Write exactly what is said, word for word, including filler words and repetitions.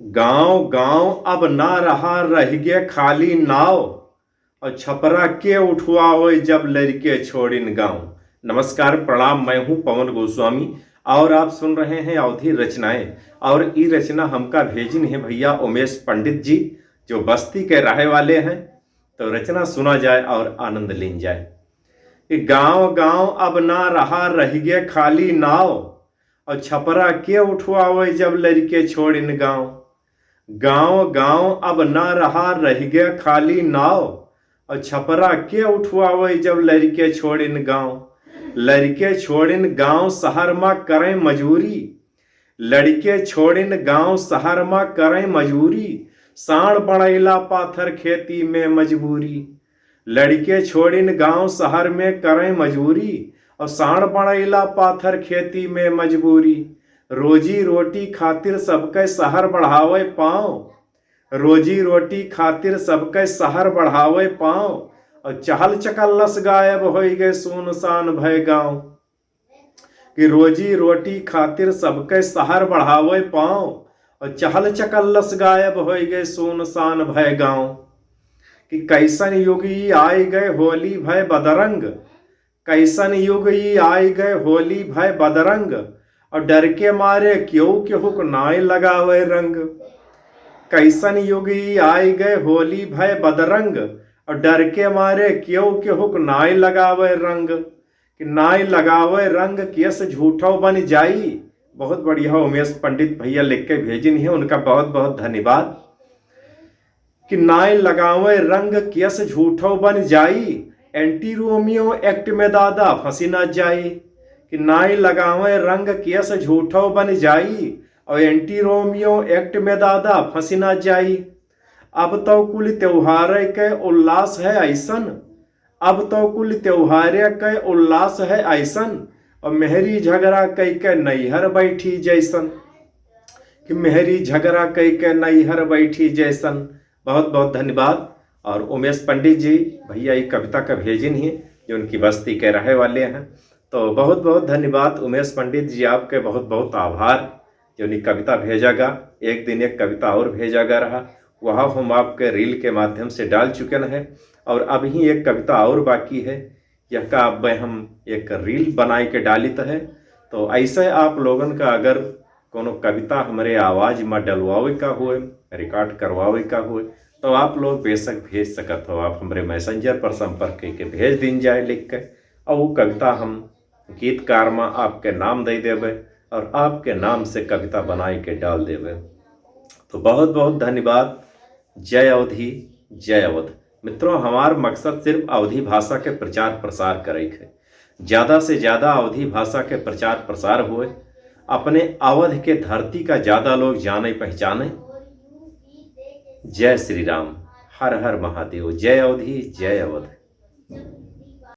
गांव गांव अब ना रहा, रह गए खाली नाव, और छपरा के उठवावे जब लड़के छोड़िन गांव। नमस्कार, प्रणाम, मैं हूं पवन गोस्वामी और आप सुन रहे हैं अवधी रचनाएं। और ई रचना हमका भेजिन है भैया उमेश पंडित जी, जो बस्ती के रहे वाले हैं। तो रचना सुना जाए और आनंद लीन जाए। कि गांव गांव अब ना रहा, रह गए खाली नाव, और छपरा के उठवावे जब लड़के छोड़िन गांव। गांव गांव अब ना रहा, रह गए खाली नाव, और छपरा के उठवावे जब लड़के छोड़िन गांव। लड़के छोड़िन गांव शहर मा करें मजूरी, लड़के छोड़िन गांव शहर मा करें मजूरी, साण बड़ैला पाथर खेती में मजबूरी। लड़के छोड़िन गांव शहर में करें मजूरी, और साण बड़ैला पाथर खेती में मजबूरी। रोजी रोटी खातिर सबके शहर बढ़ावे पाँव, रोजी रोटी खातिर सबके शहर बढ़ावे पाँव, और चहल चकल्लस गायब होई गए सुनसान भय गांव। कि रोजी रोटी खातिर सबके शहर बढ़ावे पाँव, और चहल चकल्लस गायब होई गए सुनसान भय गांव। कि कैसन युग ई आई गए होली भय बदरंग, कैसन युग ई आई गए होली भय बदरंग, और डर के मारे केहू केहू को नाई लगावे रंग। कैसन युग ई आई गए होली भय बदरंग, और डर के मारे केहू केहू को नाई लगावे रंग। कि नाई लगावे रंग केस झूठो बन जाई। बहुत बढ़िया उमेश पंडित भैया लिख के भेजिन है, उनका बहुत बहुत धन्यवाद। कि नाई लगावे रंग केस झूठो बन जाई, एंटी रोमियो एक्ट में दादा फंसी ना जाई। कि नाई लगावे रंग केस झूठो बन जाई, और एंटी रोमियो एक्ट में दादा फंसी ना जाई। अब तो कुल त्योहार के उल्लास है ऐसन, अब तो कुल त्योहार के उल्लास है ऐसन, और मेहरी झगड़ा कई के नैहर बैठी जैसन। कि मेहरी झगड़ा कई के नैहर बैठी जैसन। बहुत बहुत धन्यवाद। और उमेश पंडित जी भैया ये कविता का भेजिन ही, जो उनकी बस्ती के रहे वाले हैं। तो बहुत बहुत धन्यवाद उमेश पंडित जी, आपके बहुत बहुत आभार, जो उनकी कविता भेजा गा। एक दिन एक कविता और भेजा गा रहा, वह हम आपके रील के माध्यम से डाल चुके हैं। और अभी एक कविता और बाकी है, यहका अब हम एक रील बनाए के डालित है। तो ऐसे आप लोगन का अगर कोनो कविता हमरे आवाज में डलवावे का होए, रिकॉर्ड करवावे का होए, तो आप लोग बेशक भेज सकत हो। आप हमरे मैसेंजर पर संपर्क करके भेज दिन जाए लिख के, और वो कविता हम गीतकार में आपके नाम दे देवे और आपके नाम से कविता बनाए के डाल देवे। तो बहुत बहुत धन्यवाद। जय अवधी, जय अवध। मित्रों, हमार मकसद सिर्फ अवधी भाषा के प्रचार प्रसार करे के है। ज्यादा से ज्यादा अवधी भाषा के प्रचार प्रसार होए, अपने अवध के धरती का ज्यादा लोग जाने पहचाने। जय श्री राम, हर हर महादेव, जय अवधी, जय अवध।